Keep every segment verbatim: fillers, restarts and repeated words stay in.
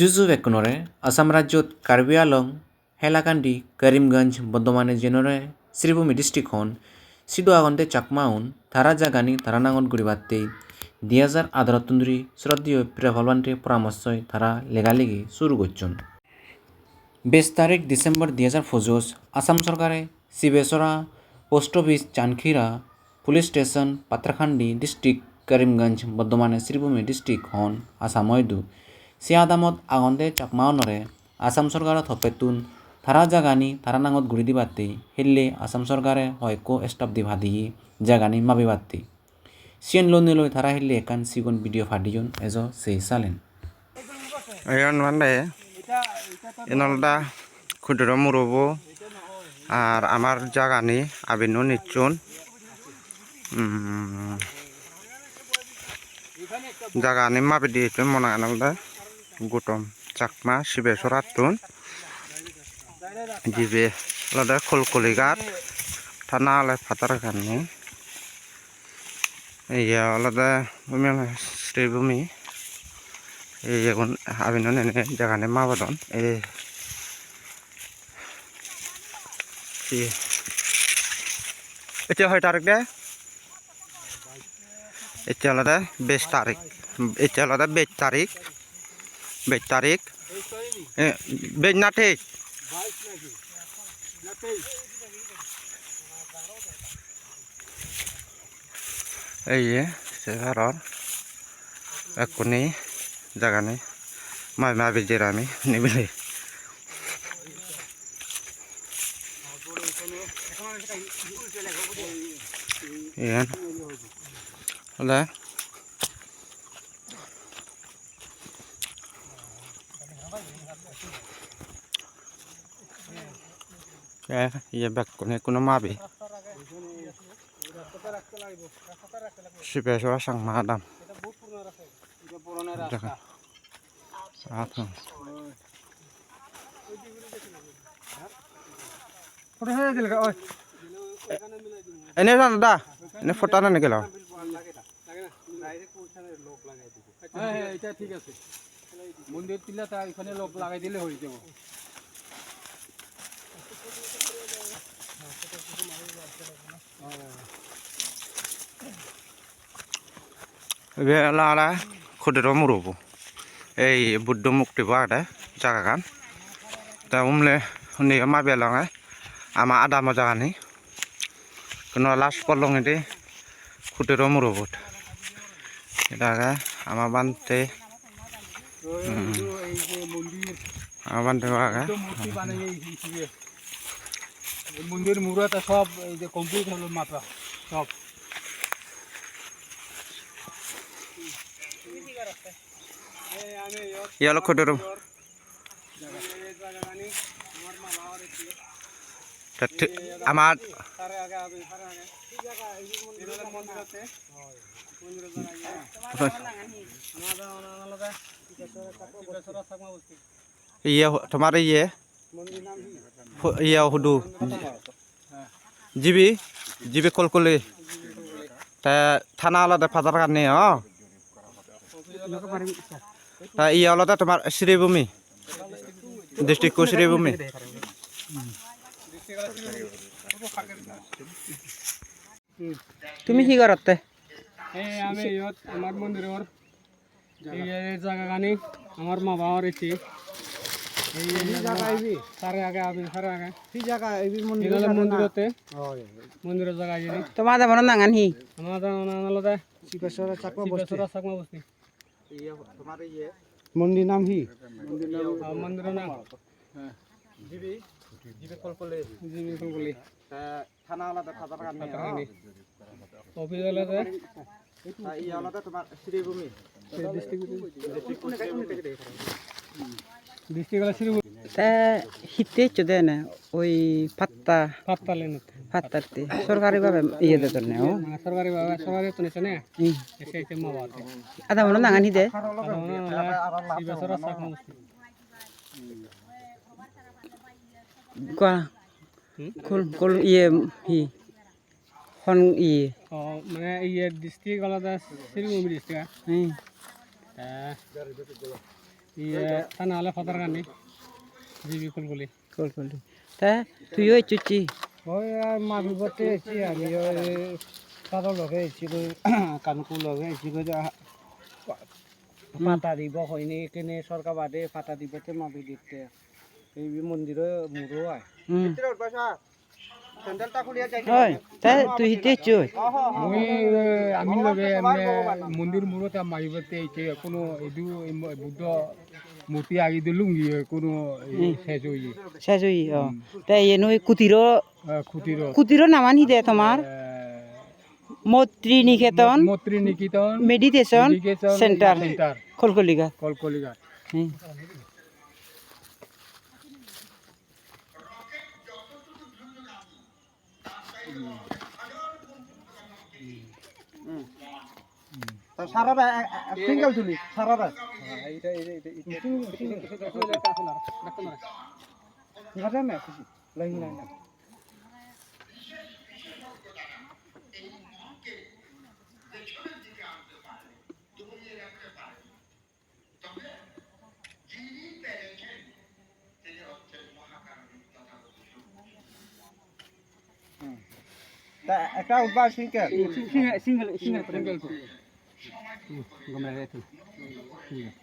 Juju bekkunore. Assam rajyot Karbi Anglong, Hailakandi, Karimganj, Bordhomane jenore Sribhumi district hon, sidu agonde Chakmaun, tara jagani tara nangot guribatte di hajar atharo tun dhuri sroddheyo Prabhal Bhante poramorsoi tara lega legi suru gocchon. Bais tarik December di hajar pojoj, Assam sorkare Sibesora post office, Chankhira police station, Pathrakhandi district, Karimganj, Bordhomane Sribhumi district hon Assam o idu. Se adamot agonde Chakmaunore Assam sorkaro toppettun tara jagani tara nangot guri dibatte hille Assam sorkare hoyekko step di padeye jagani mabibatte. Siyen lonei loi tara hille ekkan sigon video padeyon, ejo sei salen. Iyan mane, iyan olode Khudiro murobo, ar amar jagani abinun icchon. Hmm, jagani mabidi icchon, mone olode Gautam Chakma Sibesorattun. Jibe olode Kolkoli ghat, thana ole Patharkandi. Iye olode Bhumi Sribhumi. Iyegun abinun ene jagani mabodon. Ei, iye. Ecche hoi tarik de? Ecche olode bais tarik. Ecche olode bais tarik. Bais tarik. Eh, bais na teis? Ei ye, se paror. Ekkuni jagani mabi mabi jerami nibili. Iyan ole te iye bekkune ekkuno mabi. Sibesora Changma adam. Ene jan da, ene photo ene gelo. হ্যাঁ, হ্যাঁ, এটা ঠিক আছে। মন্দির তুলে তার এখানে লোক লাগাই দিলে হয়ে যাবো। Ibe olode Khudiro murobo. Ei Buddho murti bo agede jagagan. Te umle undi ama belonge ama adamo jagani. Kono last polongedi Khudiro murobot. Eda age ama bhante. Hmm. এই যে মন্দির, Ama bhante bo age. মূর্তি বানিয়ে এই যে এই মন্দির মুরত সব এই যে কমপ্লিট হলো মাত্র সব। Iye olode Khudiro. Te thi-, amar iye, tomar iye, hu-, iye hudu? Jibi, jibi Kolkoli. Te thana olode Patharkandi, o. Te iye olode tomar Sribhumi. District-o Sribhumi. Tumi hi gorotte? Ei ami iyot amar mondiror, ei, ei jagagani amar ma babor ecche. Ei, ei hi jaga ibe? Sare age, abi sare age. Hi jaga ibe? Mondir ole mondirotte. Oi. Mondiro jaga iyeni. Toma adamor nangan hi? Ama adamor nangan olode Sibesora Chakma Bosti. Sibesora Chakma Bosti. Iye, tomar iye. Mondir nam hi? Ah, mondiro nam. Jibi, jibi Kolkoli. Jibi Kolkoli. Te thana olode Patharkandi. Patharkandi. Office olode? Te iye olode tomar Sribhumi. District. District olode Sribhumi. Te hitte eccho de ene? Oi patta. Patta lenot. Pattatte. Sorkari bhabe iye dedonne, o? Mane sorkari bhabe, sorkari tun ecche ne? Hmm. Ecche, ecche ma babor. Adamor nangan hi de? Adamor nangan ole Sibesora Chakma Bosti. Gua. Hmm? Kol, kol, iye, hi? Hon iye? O, mane iye district olode Sribhumi district, a? Hmm. Te Iye, thana ole Pathar Kandi, G B Kolkoli. Kolkoli. Te tuiyo ecchochi? Oi, ar ma bibotte ecchi ami, oi, taro loge ecchi goi, Kanku loge ecchi goi, ah, pa-, Hmm. Pata dibo hoini, kene sorkar bade pata dibotte ma bibotte. Ei bi mondiro muro ai. Hmm. Hoi, te tui hitte ecchoi? Mui, eh, ami loge emne mondir murot ma bibotte ecchi, kono idu em-, Buddho murti agi de lungi, eh, kono, eh, Hmm. Sej oye. Sej oye, oh. Hmm. Te iyen oi kutiro, Eh, kutiro. Kutiro naman hi de tomar? Eh, Moitri Niketon Mot-, Moitri Niketon Meditation Meditation Center. Center. Kolkoligat. Kolkoligat. Hmm. হুম। তা সারাটা এ-, এ-, এ-, সিঙ্গেল তুলি, সারাটা। হ্যাঁ, এইটা, এইটা, এইটা, এইটা। Single, single. ঠিক আছে না? Line, line, line. হুম। তা একটা উদ্ভব single. Single, single, single. Single তো। হুম, গমে রে তো। সিঙ্গেল।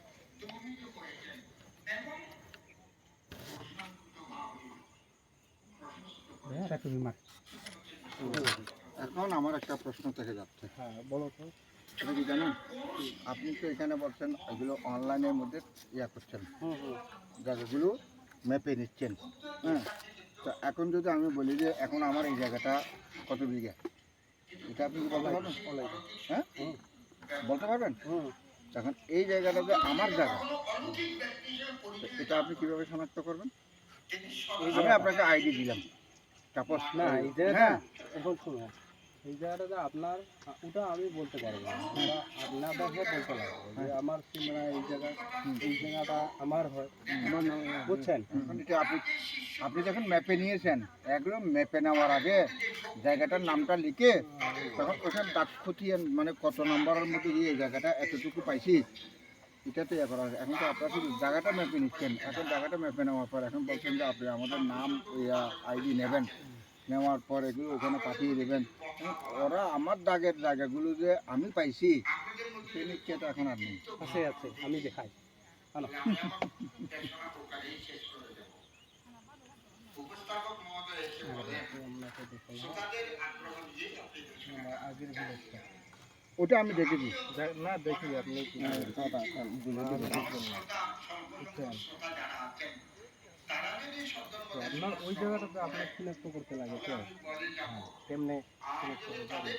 হ্যাঁ, তুমি মার। এখন আমার একটা প্রশ্ন থেকে যাচ্ছে। হ্যাঁ, বলো তো। এটা কি জানেন? আপনি তো এখানে বলছেন এগুলো অনলাইনের মধ্যে ইয়া করছেন। হুম, হুম। জায়গাগুলো ম্যাপে নিচ্ছেন। হ্যাঁ। তো এখন যদি আমি বলি যে এখন আমার এই জায়গাটা কত বিঘা? এটা আপনি কি বলতে পারবেন? হ্যাঁ? হুম। বলতে পারবেন? হুম। এখন এই জায়গাটা যে আমার জায়গা, তো এটা আপনি কিভাবে শনাক্ত করবেন? এই আমি জায়গাটা। আপনাকে আইডি দিলাম। সাপোজ, না, এই জায়গাটা হ্যাঁ। এখন শুনুন, এই জায়গাটা যে আপনার, ওটা আমি বলতে পারবো না। ওটা আপনাদেরকে বলতে লাগবে যে হ্যাঁ। আমার সীমানা এই জায়গা, হুম। এই জায়গাটা আমার হয়। হুম। আমার নামে, বুঝছেন? এখন এটা আপনি, আপনি যখন ম্যাপে নিয়েছেন, একদম ম্যাপে নেওয়ার আগে জায়গাটার নামটা লিখে, তখন ওখানে দাগ খতিয়ান, মানে কত নম্বরের মধ্যে দিয়ে এই জায়গাটা এতটুকু পাইছি, এটা তো ইয়ে করা হয়েছে। এখন তো আপনারা শুধু জায়গাটা ম্যাপে নিচ্ছেন, এখন জায়গাটা ম্যাপে নেওয়ার পর এখন বলছেন যে আপনি আমাদের নাম, ইয়া, আইডি নেবেন, নেওয়ার পর এগুলো ওখানে পাঠিয়ে দেবেন। ওরা আমার দাগের জায়গাগুলো যে আমি পাইছি, সে নিশ্চয়তা এখন আর নেই। আছে, আছে, আমি দেখাই। আনো। ওটা আমি দেখেছি। দে-, না, দেখি আপনি কি করেন। বুঝছেন? তো আপনার ওই জায়গাটা তো আপনার শনাক্ত করতে লাগে, তো? হ্যাঁ, কেমনে শনাক্ত করতে লাগে?